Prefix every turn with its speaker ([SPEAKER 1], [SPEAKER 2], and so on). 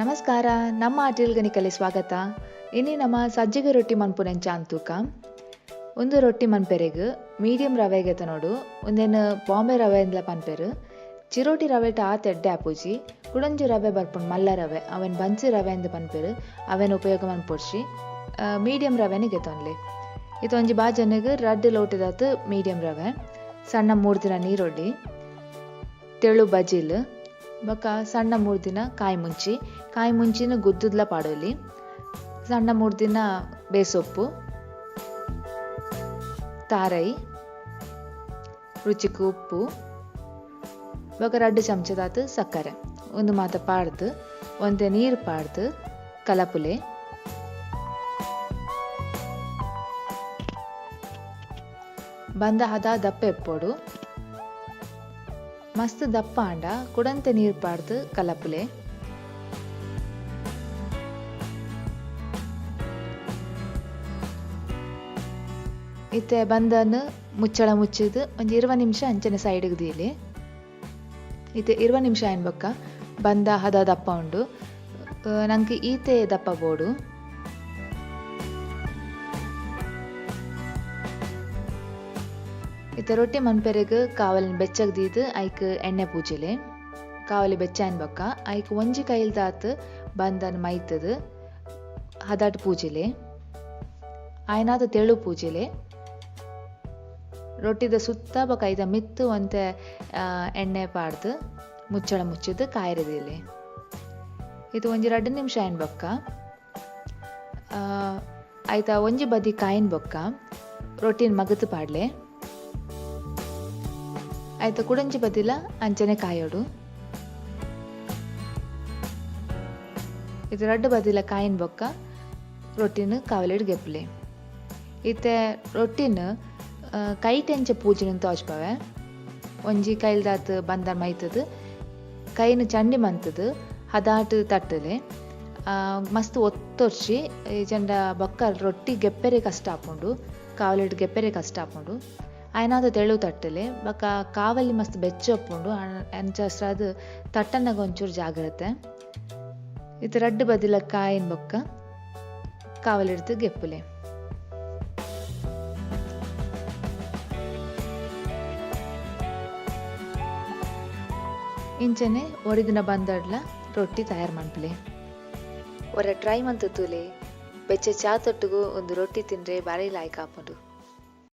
[SPEAKER 1] ನಮಸ್ಕಾರ, ನಮ್ಮ ಅಟಿಲ್ಗನಿಕಲೆ ಸ್ವಾಗತ. ಇನಿ ನಮ್ಮ ಸಜ್ಜಿಗೆ ರೊಟ್ಟಿ ಮನ್ಪುನೆಂಚ ಅಂತೂಕ. ಒಂದು ರೊಟ್ಟಿ ಮನ್ಪೆರೆಗ್ ಮೀಡಿಯಂ ರವೆಗೆ ನೋಡು, ಒಂದೇನು ಬಾಂಬೆ ರವೆ ಅಂದ್ಲ ಪನ್ಪೆರು. ಚಿರೋಟಿ ರವೆಟ ಆತ್ ಎಡ್ಡೆ ಆಪುಜಿ. ಕುಡೊಂಜಿ ರವೆ ಬರ್ಪುಂಡು, ಮಲ್ಲ ರವೆ, ಅವೆನ್ ಬನ್ಸಿ ರವೆ ಅಂದ್ ಪನ್ಪೆರು. ಅವೆನ್ ಉಪಯೋಗ ಮನ್ಪೊಡ್ಚಿ, ಮೀಡಿಯಂ ರವೆನೆ ಗೆತೊನ್ಲೆ. ಇತ್ತೊಂಜಿ ಬಾಜನಗ್ ರಡ್ಡ್ ಲೋಟದಾತ್ ಮೀಡಿಯಂ ರವೆ, ಸಣ್ಣ ಮೂರ್ದಿನ ನೀರುಳ್ಳಿ, ತೆಳು ಬಜಿಲ್, ಬೊಕ ಸಣ್ಣ ಮೂರ್ದಿನ ಕಾಯಿ ಮುಂಚಿ, ಕಾಯಿ ಮುಂಚಿನ ಗುದ್ದುದ್ಲ ಪಾಡೊಲಿ, ಸಣ್ಣ ಮೂರ್ದಿನ ಬೇಸೊಪ್ಪು, ತಾರೈ, ರುಚಿಕ್ ಉಪ್ಪು, ಬೊಕ ರಡ್ಡ್ ಚಮಚದಾತ್ ಸಕ್ಕರೆ. ಉಂದು ಮಾತ ಪಾಡ್ದ್ ಒಂತೆ ನೀರ್ ಪಾಡ್ದ್ ಕಲಪುಲೆ. ಬಂದ ಹದ ದಪ್ಪ ಎಪ್ಪೊಡು. ಮಸ್ತ್ ದಪ್ಪ ಆಂಡ ಕುಡಂತೆ ನೀರ್ ಪಾಡ್ದ್ ಕಲಪುಲೆ. ಇತ್ತೆ ಬಂದನ್ ಮುಚ್ಚಳ ಮುಚ್ಚಿದ್ ಒಂಜಿ 20 ನಿಮಿಷ ಅಂಚನೆ ಸೈಡ್ ಗ್ ದೀಲೆ. ಇತ್ತೆ 20 ನಿಮಿಷ ಆಯಿನ ಬೊಕ್ಕ ಬಂದ ಹದ ದಪ್ಪ ಉಂಡು. ನಂಕ್ ಈತೆ ದಪ್ಪ ಬೋಡು. ಇತ್ತೆ ರೊಟ್ಟಿ ಮನ್ಪೆರೆಗ್ ಕಾವಲಿನ್ ಬೆಚ್ಚಗ್ ದೀದ್ ಐಕ್ ಎಣ್ಣೆ ಪೂಜಿಲೆ. ಕಾವಲಿ ಬೆಚ್ಚ ಆಯಿನ ಬೊಕ್ಕ ಐಕ್ ಒಂಜಿ ಕೈಲ್ದಾತ್ ಬಂದನ್ ಮೈತ್ದ್ ಹದಟ್ ಪೂಜಿಲೆ. ಆಯಿನಾತ್ ತೆಳು ಪೂಜಿಲೆ. ರೊಟ್ಟಿದ ಸುತ್ತ ಬೊಕ ಐತ ಮಿತ್ತ್ ಒಂತೆ ಎಣ್ಣೆ ಪಾಡ್ದ್ ಮುಚ್ಚಳ ಮುಚ್ಚಿದ್ ಕಾಯೆರೆ ದೀಲೆ. ಇತ್ತೆ ಒಂಜಿ ರಡ್ಡ್ ನಿಮಿಷ ಆಯಿನ ಬೊಕ್ಕ ಐತ ಒಂಜಿ ಬದಿ ಕಾಯಿನ ಬೊಕ್ಕ ರೊಟ್ಟಿನ್ ಮಗತ್ ಪಾಡ್ಲೆ. ಐತ ಕುಡೊಂಜಿ ಬದಿಲ ಅಂಚನೆ ಕಾಯೊಡು. ಇತ್ತೆ ರಡ್ಡ್ ಬದಿಲ ಕಾಯಿನ ಬೊಕ್ಕ ರೊಟ್ಟಿನ್ ಕಾವಲಿಡ್ ಗೆಪ್ಪುಲೆ. ಇತ್ತೆ ರೊಟ್ಟಿನ್ ಕೈಟ್ ಎಂಚ ಪೂಜುನಿ ತೋಜ್ಪಾವೆ. ಒಂಜಿ ಕೈಲ್ದಾತ್ ಬಂದರ್ ಮೈತ್ದ್ ಕೈನ್ ಚಂಡಿ ಮಂತ್ದ್ ಹದಾಟ್ ತಟ್ಟುಲೆ. ಮಸ್ತ್ ಒತ್ತೊರ್ಚಿ, ಇಜ್ಜಂಡ ಬೊಕ್ಕ ರೊಟ್ಟಿ ಗೆಪ್ಪೆರೆ ಕಷ್ಟ ಆಪುಂಡು, ಕಾವಲಿಡ್ ಗೆಪ್ಪೆರೆ ಕಷ್ಟ ಆಪುಂಡು. ಆಯನಾತ್ ತೆಳು ತಟ್ಟುಲೆ. ಬೊಕ್ಕ ಕಾವಲಿ ಮಸ್ತ್ ಬೆಚ್ಚ ಉಪ್ಪುಂಡು, ಅಂಚಾಸ್ರಾದ್ ತಟ್ಟನಗ ಒಂಚೂರು ಜಾಗ್ರತೆ. ಇತ್ತೆ ರಡ್ಡ್ ಬದಿಲ ಕಾಯಿನ್ ಬೊಕ್ಕ ಕಾವಲಿಡ್ದ್ ಗೆಪ್ಪುಲೆ. ಇಂಚನೆ ಒರಿದಿನ ಬಂದಡ್ಲ ರೊಟ್ಟಿ ತಯಾರ್ ಮನ್ಪುಲೆ. ಒರ ಟ್ರೈ ಮಂತ್ ತೂಲೆ, ಬೆಚ್ಚ ಚಾ ತೊಟ್ಟುಗು ಉಂದು ರೊಟ್ಟಿ ತಿನ್ರೆ ಬಾರಿ ಲಾಯ್ಕ್ ಆಪುಂಡು.